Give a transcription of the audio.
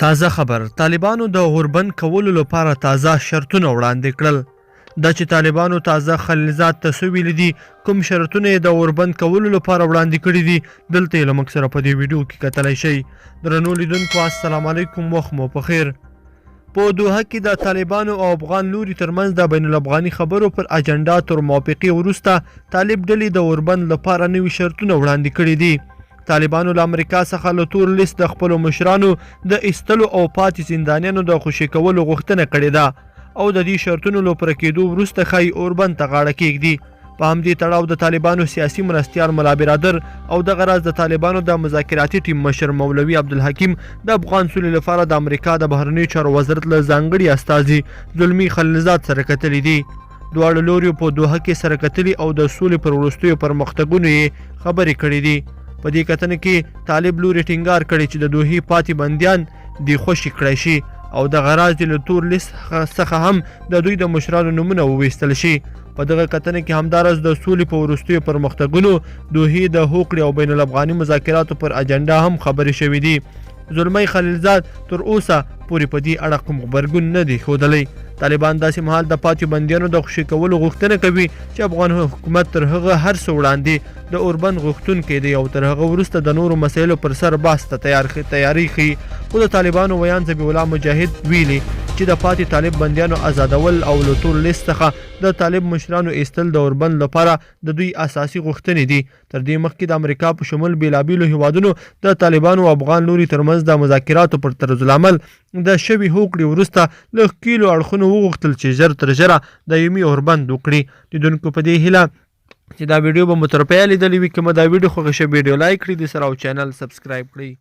تازه خبر، طالبانو د اوربند کولو لپاره تازه شرطونه وړاندې کړل. دا چې طالبانو تازه خلیلزاد ته څه ویلي دي، کوم شرطونه یې د اوربند کولو لپاره وړاندې کړي دي، دلته یې له موږ سره په دې ویډیو کې کتلی شئ. درنو لیدونکو السلام علیکم، وخت مو په خیر. په دوحه کې د طالبانو او افغان لوري ترمنځ د بین الافغاني خبرو پر اجنډا تر موافقې وروسته طالب ډلې د اوربند لپاره نوي شرطونه وړاندې کړي دي. طالبانو له امریکا څخه له تور لیست د خپلو مشرانو د ایستلو او پاتې زندانیانو د خوشې کولو غوښتنه کړې ده او د دې شرطونو له پوره کېدو وروسته ښايي اوربند ته غاړه کېږدي. په همدې تړاو د طالبانو سیاسي مرستیال ملا برادر او دغه راز د طالبانو د مذاکراتي ټیم مشر مولوي عبدالحکیم د افغان سولې لپاره د امریکا د بهرنیو چارو وزارت له ځانګړي استازي زلمي خلیلزاد سره کتلي دي. دواړو لوریو په دوحه کې سره کتلي او د سولې پر وروستیو پرمختګونو یې خبرې کړې دي. په دې کتنه کې طالب لوري ټینګار کړی چې د دوحې پاتې بندیان دې خوشي کړای شي او دغه راز دې له تور لیست څخه هم د دوی د مشرانو نومونه وویستل شي. په دغه کتنه کې همداراز د سولې په وروستیو پرمختګونو، دوحې د هوکړې او بین الافغاني مذاکراتو پر اجنډا هم خبرې شوې دي. زلمی خلیلزاد تر اوسه پورې په دې اړه کوم غبرګون نه دی ښودلی. طالبان داسې مهال د پاتې بندیانو د خوشې کولو غوښتنه کوي چې افغان حکومت تر هغه هر څه وړاندې د اوربند غوښتونکی دی او تر هغه وروسته د نورو مسایلو پر سر بحث ته تیار تیاری ښيي. خو د طالبانو ویاند ذبیح الله مجاهد ویلي چې د پاتې طالب بندیانو ازادول او له تور لیست څخه د طالب مشرانو ایستل د اوربند لپاره د دوی اساسي غوښتنې دي. تر دې مخکې د امریکا په شمول بېلابېلو هېوادونو د طالبانو او افغان لوري ترمنځ د مذاکراتو پر طرزالعمل د شوې هوکړې وروسته له ښکېلو اړخونو وغوښتل چې ژر تر ژره دایمي اوربند وکړي. لیدونکو په دې هیله چې دا ویډیو به مو تر پایه لیدلې وي. که مو دا ویډیو خوښه شوه، ویډیو لایک کړئ، د سره او چینل سبسکرایب کړئ.